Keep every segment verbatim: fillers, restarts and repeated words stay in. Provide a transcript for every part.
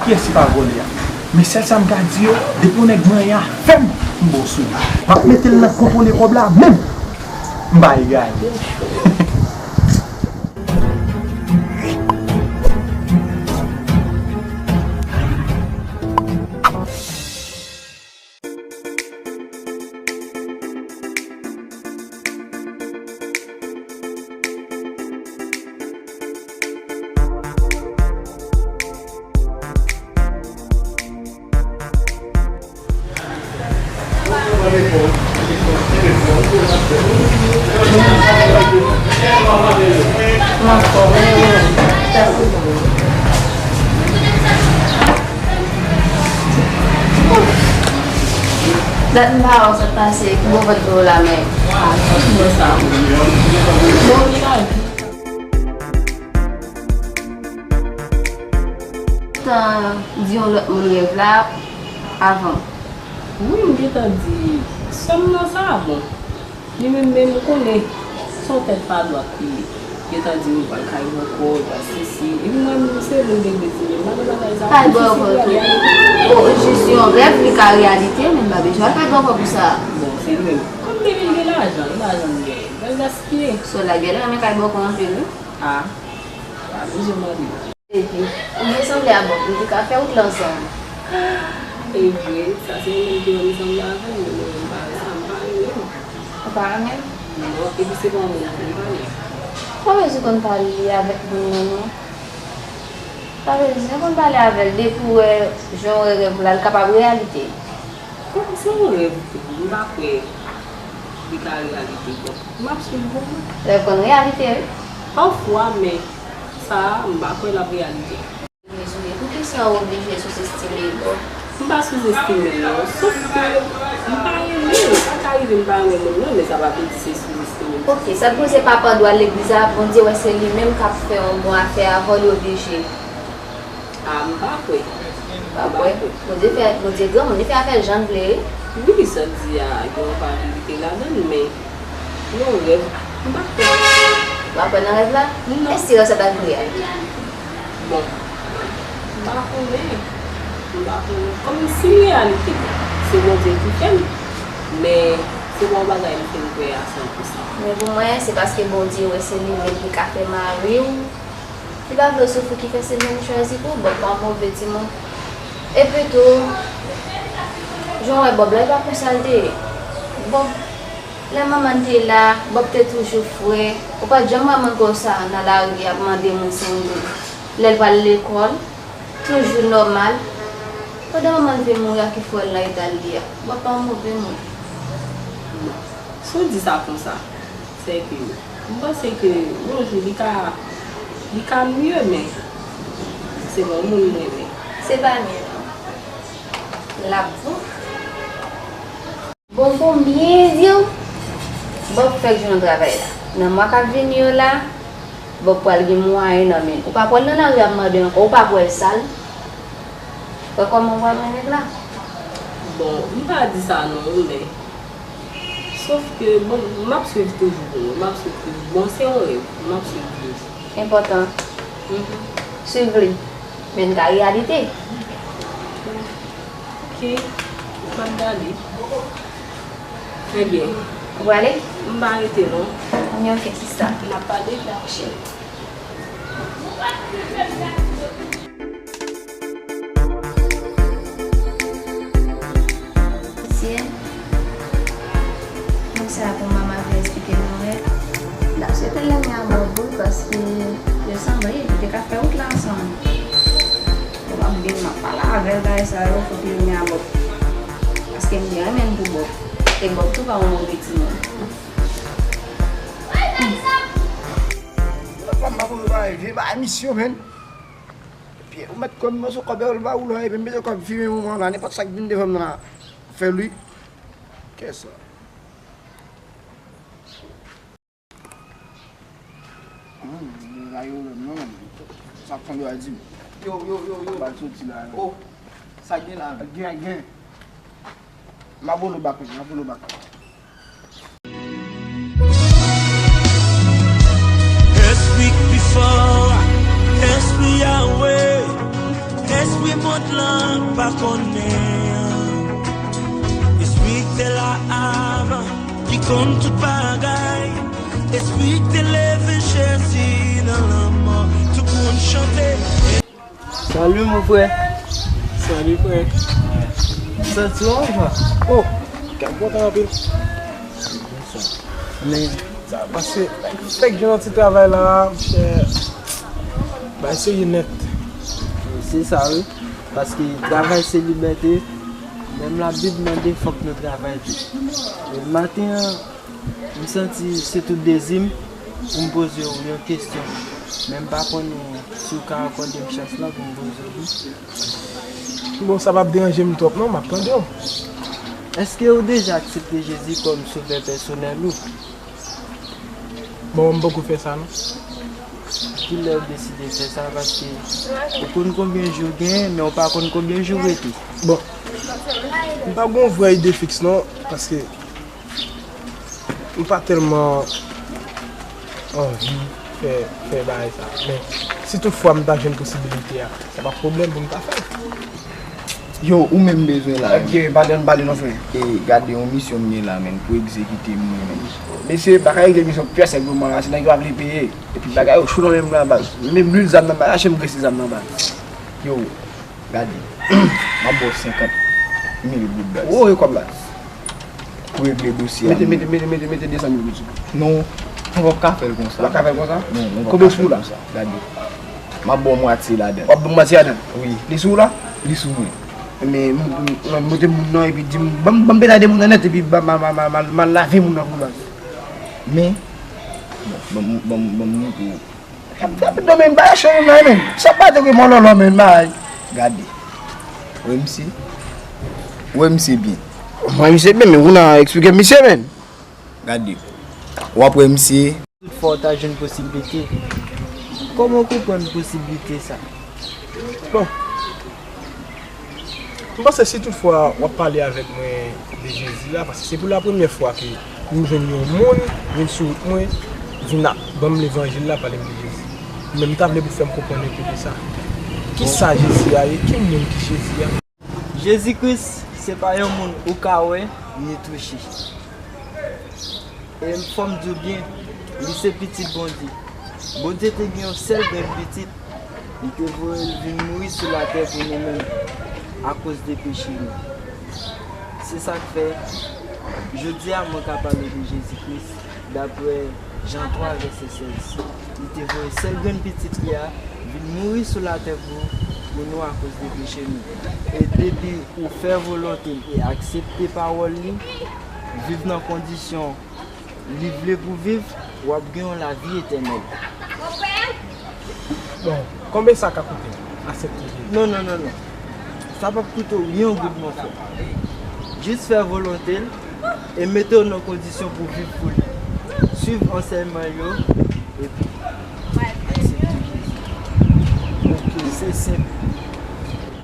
Kiyès ki pa vòlè a? Men sèl sa m ka di yo, depi yon nèg manyen afè m, m ba w sou li. M ap mete l nan kontwole kòb la menm. M pa egare. Dat m pa wè w sot pase, ki bò w vòt dlo la, men. Ah, sa ki bò sa? Bon, li la. Tan di yon lòt moun rèv la avan. Wi, m gentan di sè m nan sa, bon. Li menm, menm ou konnen, se yon tèt pa dwat li ye. Gentan di m pral kay bòkò, pral sesi. Epi mwen menm se moun legliz li ye, m pa nan bagay sa. Kay bòkò tou. O, jis yon rèv li ka reyalite, men m pa bezwen al kay bòkò pou sa. Bon, se li menm. Kòm li gen lajan, e lajan m gen, m pral gaspiye. Sè w la genlè renmen kay bòkò anpil, wi. A, pa bezwen mande. Epi, ou byen sanble a Bòb, nou te ka fè wout la ansanm. E vre, sa se ou menm ki wè m sanble avè l, men mwen menm pa wè sa, m pa renmen l. Ou pa renmen l? Non, epi se pa yon moun pou m pale. Pa bezwen konn pale avèk moun nan, non. Pa bezwen konn pale avè l, depi w wè jan w wè rèv la, l kapab reyalite. Bon, se yon rèv tou, m pa kwè li ka reyalite, bon. M ap swiv bon mwen. Rèv konn reyalite, wi. Pafwa, men sa a, m pa kwè l ap reyalite. Dezole, poukisa w oblije souzestime Bòb? M pa souzestime l non, sof ke m pa renmen l. Sa ka rive m pa renmen moun nan, men sa pa vle di se souzestime l. Oke, sa k poze papa w al legliz la, Bondye wè se li menm k ap fè yon bon afè avè w, li oblije. A, m pa kwè. Pa kwè? Bondye fè, Bondye granmoun, li fè afè l jan l vle, wi. Wi, sa w di a, gen yon pa verite ladan l, men yon rèv, m pa kwè. Ou pa kwè nan rèv la? Non. Èske rèv sa ta vin reyalite? Bon, m pa konnen. M pa konnen. Kòm si reyalite, se Bondye ki fè l, men se pa yon bagay m fin kwè a san pou san. Men pou mwen, se paske Bondye wè se li menm ki ka fè mari w. Li pa vle w soufri ki fè se li menm li chwazi pou ou. Bòb pa yon move timoun. Epi tou, jan w wè Bòb la, e pa konsa l te ye. Bòb, lè manman l te la, Bòb te toujou fre. Ou pa t janm wè manman l konsa nan lari ap mande moun san goud. Lè l pral lekòl, toujou nòmal. Pandan manman l vin mouri a ki fè w nan eta l ye a. Bòb pa yon move moun. Bon, si w di sa konsa, sè ke m panse ke yon jou li ka, li ka mye, men se pa yon moun m renmen. Se pa mye non. L ap bon. Bon, pou m byen di w, Bòb fèk jwenn yon travay la. Nan mwa k ap vini yo la, Bòb pral gen mwayen nan men l. Ou pa pral nan lari ap mande ankò, ou pa pral sal. Wè kòman w pral wè nèg la? Bon, m pa di sa non, men sof ke, bon, m ap swiv toujou pou mwen, m ap swiv toujou. Bon, se yon rèv, m ap swiv toujou. Enpòtan. Mhm. Swiv li. Men l ka reyalite. Ok. Ou pral gade. Trè byen. Ou prale? M pa rete non. Anyen, ok, sista. N ap pale. Dakò, cheri. Mesye, moun sa pou manman vin esplike nou, men n ap swete lènmi a Bòb wi, paske yo sanble, yo te ka fè wout la ansanm. Bon, m ap vin, m ap pale avè l, bagay sa yo, fòk lènmi a Bòb. Paske m byen renmen l pou Bòb. E Bòb tou pa yon move timoun. Lòt la m pa konn bagay, vye bagay misyon, menn. Epi ou mèt kòm mòso kòb, ou pa woule, epi m mete kòb fimen moman la, nenpòt sa k vin devan m nan la, fè l wi. Kè sa. Hmm, bagay yo menm non, menm. Sa k fè yo a di m. Yo, yo, yo, yo. Bal soti la, non. Oh, sa gen la, menm. Gen, gen. M ap rele w bak, menm, m ap rele w bak. Espri before, espri Yahweh, espri Mond lan pa konnen. Espri ki te la avan, ki konn tout bagay. Espri ki te leve Jezi nan lanmò. Tout moun chante. Salut mon frè. Salut frè. Santi w anfòm? Oh, m kontan anpil. Men sa pase, fèk jwenn yon ti travay la, monchè. Bay serye nèt. Se sa wi. Paske travay se libète. Menm Labib mande fòk nou travay tou. E maten an, m santi se tout dezi m pou m poze w yon kesyon. Men m pa konnen si w ka akòde m chans lan pou m poze w li. Bon, sa p ap deranje m twòp non, m ap tande w. Èske ou deja aksepte Jezi kòm sovè pèsonèl ou? Bon, m poko fè sa non. Kilè ou deside fè sa? Paske ou konn konbyen jou w genyen, men ou pa konn konbyen jou w rete. Bon, m pa gon vrè ide fiks non, paske m pa tèlman anvi fè, fè bagay sa. Men si tout fwa m ta jwenn posibilite a, se pa pwoblèm pou m ta fè l. Yo, ou menm m bezwen la. Ok, pa de ann pale non frè. E gade yon misyon m gen la menm pou egzekite mwen menm. Mesye, pa ka regle misyon pyès èk moman la, se nèg yo pa vle peye. Epi bagay yo cho nan men m la baz. Menm lwil zam nan pa lache m gresi zam nan baz. Yo, gade. M ap ba w senkant mil goud baz. Ou e kòb la. Pou regle dosye a. Mete, mete, mete, mete, mete de san mil goud sou li. Non, ou p ap ka fè l konsa. Ou p ap ka fè l konsa? Non, non, ou p ap ka fè l konsa. Konbyen sou la? Gade. M ap ba w mwatye ladan. W ap ban m mwatye ladan? Wi. Li sou ou la? Li sou mwen. Men, m, m, m, montre moun nan, epi di m, ban m, ban m pale de moun nan nèt, epi m, m, m, m, m, m al lave moun nan pou baz. Men, bon, ban m, ban m, ban m montre w. Frap, frap, non, men, bagay cho, non, men. Sa pa te wi, mon lolo, men, bay. Gade. Ou wè misye? Ou wè misye byen? Mwen, misye byen, men ou nan eksplike misye, men. Gade. W ap wè misye. Tout fwa w ta jwenn posiblite. Kòman w konprann posiblite sa? Bon. M panse si tout fwa w ap pale avèk mwen de Jezi la, paske se pou lapremyè fwa ke m jwenn yon moun vin sou wout mwen, vin ap ban m levanjil la, pale m de Jezi. Men m ta vle pou w fè m konprann enpe de sa. Kisa Jezi a ye? Ki moun ki Jezi a? Jezi Kris se pa yon moun ou ka wè ni touche. E fò m di w byen, li se Pitit Bondye. Bondye te gen yon sèl grenn pitit, li te voye l vin mouri sou latè pou nou menm, akoz de peche nou. Se sa k fè, jodi a mwen ka pale de Jezi Kris, daprè Jan twa, vèsè sèz. Li te voye sèl grenn pitit li a vin mouri sou latè pou, pou nou akoz de peche nou. E depi ou fè volonte l e aksepte pawòl li, viv nan kondisyon li vle pou viv, w ap gen yon lavi etènèl. Bon, konbyen sa ka koute m aksepte Jezi? Non, non, non, non. Sa p ap koute w yon goud, mon frè. Jis fè volonte l e mete w nan kondisyon pou viv pou li. Swiv ansèyman yo epi aksepte Jezi. Ok, se senp.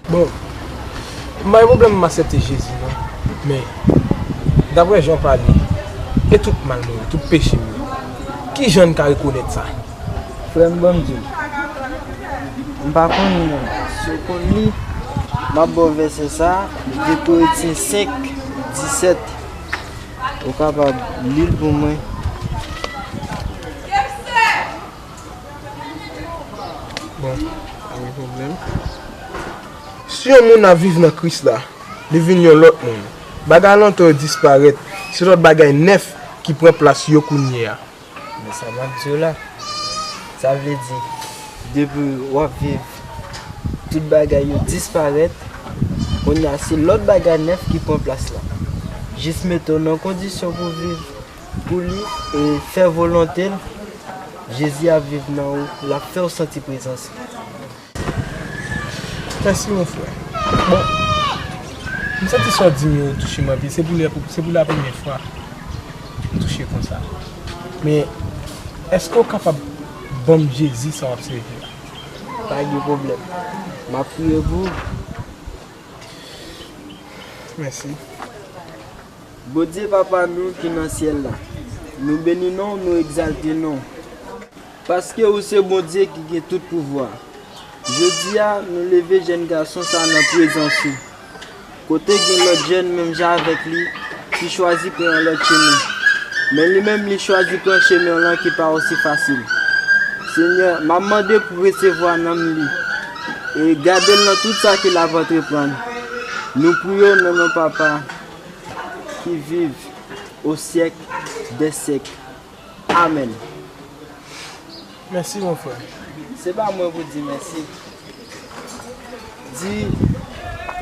Bon, m pa gen pwoblèm m aksepte Jezi non. Men, daprè jan w pale, e tout mal mwen yo, tout peche m yo, kijan n ka rekonèt sa? Frè m, ban m di w. M pa konnen non. Si w konn li, m ap ba w vèsè sa, de Korentyen senk, disèt. Ou kapab li l pou mwen. Bon, pa gen pwoblèm. Si yon moun ap viv nan Kris la, li vin yon lòt moun. Bagay alantou yo disparèt, se lòt bagay nèf ki pran plas yo kounye a. Men sa m ap di w la, sa vle di, depi w ap viv, tout bagay yo disparèt, kounye a se lòt bagay nèf ki pran plas la. Jis mete w nan kondisyon pou viv pou li e fè volonte l, Jezi ap viv nan ou, l ap fè w santi prezans li. Mèsi, mon frè. Bon, m santi sa w di m yo touche m anpil. Se pou lè, se pou lapremyè fwa m touche konsa. Men, èske w kapab ban m Jezi sa w ap sèvi a? Pa gen pwoblèm. M ap priye pou ou. Mèsi. Bondye Papa nou ki nan syèl la, nou beni non w, nou egzalte non w. Paske ou se Bondye ki gen tout pouvwa. Jodi a, nou leve jèn gason sa a nan prezans ou. Kote gen lòt jèn menm jan avèk li ki chwazi pran yon lòt chemen. Men li menm, li chwazi pran chemen lan ki pa osi fasil. Senyè, m ap mande pou w resevwa nanm li e gade l nan tout sa ke l ap antreprann. Nou priye w nan non Papa ki viv o syèk dè syèk. Amèn. Mèsi, mon frè. Se pa mwen pou di mèsi. Di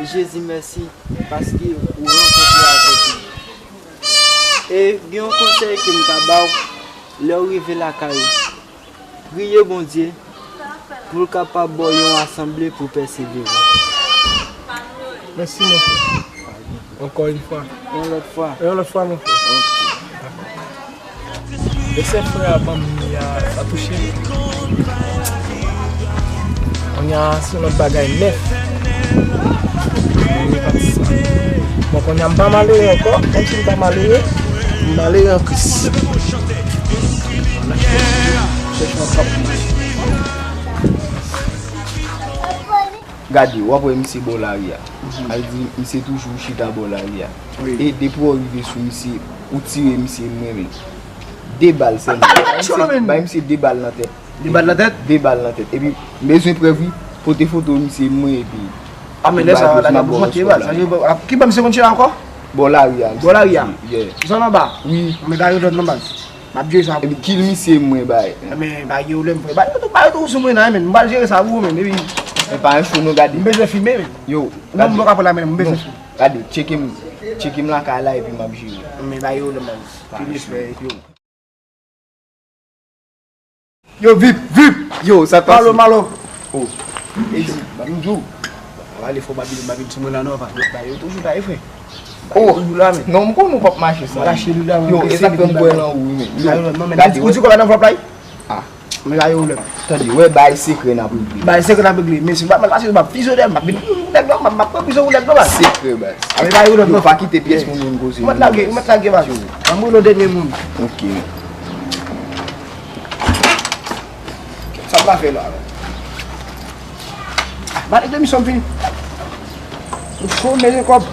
Jezi mèsi paske ou rankontre avèk li. E gen yon konsèy ke m ka ba w lè w rive lakay ou. Priye Bondye pou l kapab ba w yon asanble pou pèsevere. Mèsi, mon frè. Ankò yon fwa. Yon lòt fwa. Yon lòt fwa, mon frè. Ok. Dakò. Mesye frè a ban m li a, sa touche m. Kounye a, se yon lòt bagay nèf. Bon, kounye a, m pa malere ankò. Menm si m pa malere, m malere an Kris. Chèche yon kòb. Gade, w ap wè misye bò lari a. Sa vle di, misye toujou chita bò lari a. Wi. E depi w rive sou misye, ou tire misye, mwen menm. De bal sèlman. Bay misye, bay misye de bal nan tèt. De bal nan tèt? De bal nan tèt. Epi, m bezwen prèv, wi. Pote foto misye, mwen, epi. A, men lè sa, la, m ap monte, baz. Sa vle di, ki bò misye konn chita ankò? Bò lari a. Bò lari a? Yeah. Zòn anba? Wi. Men gade lòt nan baz. M ap jere sa pou ou. Epi kill misye mwen bay. Men bay yo lè m fè. Bay yo tou, bay yo tou sou mwen nan, men. M pral jere sa pou ou, men. Epi men pa yon cho non, gade. M bezwen filme, men. Yo, non, m paka pran la, men m bezwen filme. Gade, tcheke m, tcheke m lakay la, epi m ap jere. Men bay yo lè m bay. Ki respè, yo. Yo, vip, vip! Yo, sa k pase? Malo, malo. Oh, Edi, m di w. Pale fò, m ap vin, m ap vin sou mwen la, non, pa. Bay yo toujou la, e frè. Oh, non, m konnen w p ap mache san li. Yo, e sa k fè m kwè nan ou, wi, men. Yo, gade, ou di kòman nan vlòp la, wi? Ah. Men la, yo, lè. Tande, wè, bay sekrè n ap regle. Bay sekrè n ap regle. Men si m pa mal pase, m ap fizone, m ap vin, nèg la, m ap, m ap pran prizon pou nèg la, baz. Sekrè, baz. A, men bay yo, lè. Yo, pa kite pyès moun vin koze. Ou mèt lage, ou mèt lage, baz. Yo. Ban m rele dènye moun. Ok. Sa m ta fè la, men? Ba nèg la misyon m fini. M fò, men gen kòb.